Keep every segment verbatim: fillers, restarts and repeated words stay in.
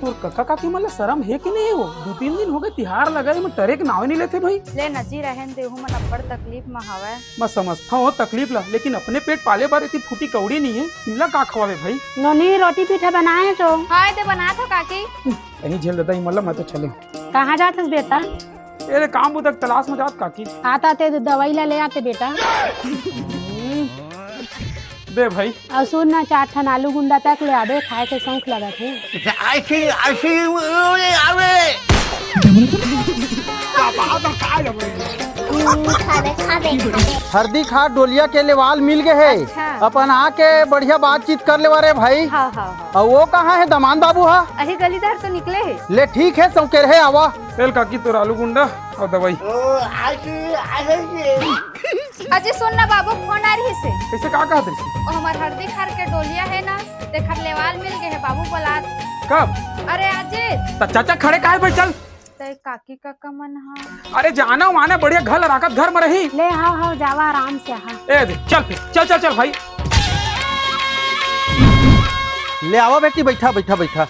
तोर कका काकी मन ला शरम हे कि नहीं हे वो? दू तीन दिन हो गए, तिहार लगे हे, एमा टरे के नावे नहीं लेथे भाई। ले न जी, रहेन दे, उहू मन अब्बड़ तकलीफ म हवय। मैं समझता हूँ तकलीफ ला, लेकिन अपने पेट पाले बर इतनी फूटी कौड़ी नहीं हे, इमला का खवावे भाई? नोनी, रोटी पीठा बनाए तो। हाय दे, बना थो काकी। कहीं झेल देता इमला, मैं तो चले। कहाँ जात हस बेटा? ए रे, काम बुता के तलाश में जात काकी। आता ते दवाई ला ले आते बेटा। दे भाई। अउ सुन ना, चार ठन आलू गुंडा तक ले आबे, खाए के शौक लगत हे। ऐसी, ऐसी, अरे, अरे। हरदी खार डोलिया के लेवाल मिल गए हे। अच्छा। अपन आके बढ़िया बातचीत कर लेवा रे भाई। हाँ, हाँ, हाँ। अउ वो कहाँ हे दमान बाबू हा? अही गली डहर तो निकले हे। ले ठीक हे, सौकेर हे आवा। चल काकी, तोर आलू गुंडा अउ दवाई। अजी सुन ना बाबू, फोन आ रही से। कैसे, का कहत रही? ओ हमर हरदी खार के डोलिया हे ना, तेखर लेवाल मिल गए हे, बाबू बोलात। कब? अरे अजी। त चाचा खड़े काहे भाई, चल। तय काकी काका मन हा। अरे जाना वाना बढ़िया घर राखत घर में रही। ले हाँ हाँ, जावा आराम से हाँ। ए दे, चल फिर, चल चल चल भाई। ले आवा बेटी, बैठा बैठा बैठा।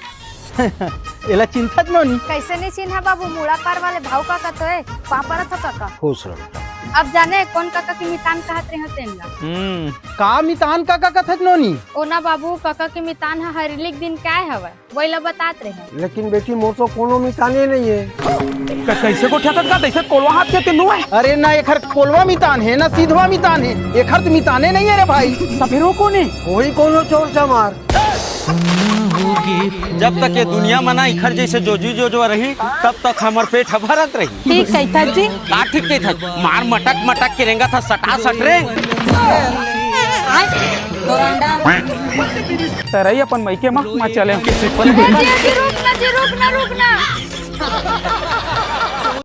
एला चिन्हत नोनी? कैसे नहीं चिन्हा बाबू, मुड़ा पार वाले भाऊ काका तो है, पाँव परत हो काका। खुश रहो। अब जाने कौन काका के मितान कहत रहे हो तेन ला। हम्म। का मितान काका कथत नोनी? ओ ना बाबू, काका के मितान ह हरेली के दिन काय हवय, वही ला बतात रहे। लेकिन बेटी, मोर तो कोनो मिताने नहीं है। क-, कैसे गोठियाथस का? तैसे कोलवा हाथ के तेनू है। अरे ना, एखर कोलवा मितान है, ना सीधवा मितान है, एखर तो मिताने नहीं है रे भाई। त फिर वो कौन है? वही कोनो चोर चमार। जब तक ये दुनिया म ना इखर जैसे जोजू जोजवा रही, तब तक हमर पेट ह भरत रही। ठीक कहिथस जी। का ठीक कहिथस? मार मटक मटक के रेंगत ह सटा सट रे। तरई अपन मइके म, म चले। ए जी, ए जी, रुक ना जी, रुक ना, रुक ना।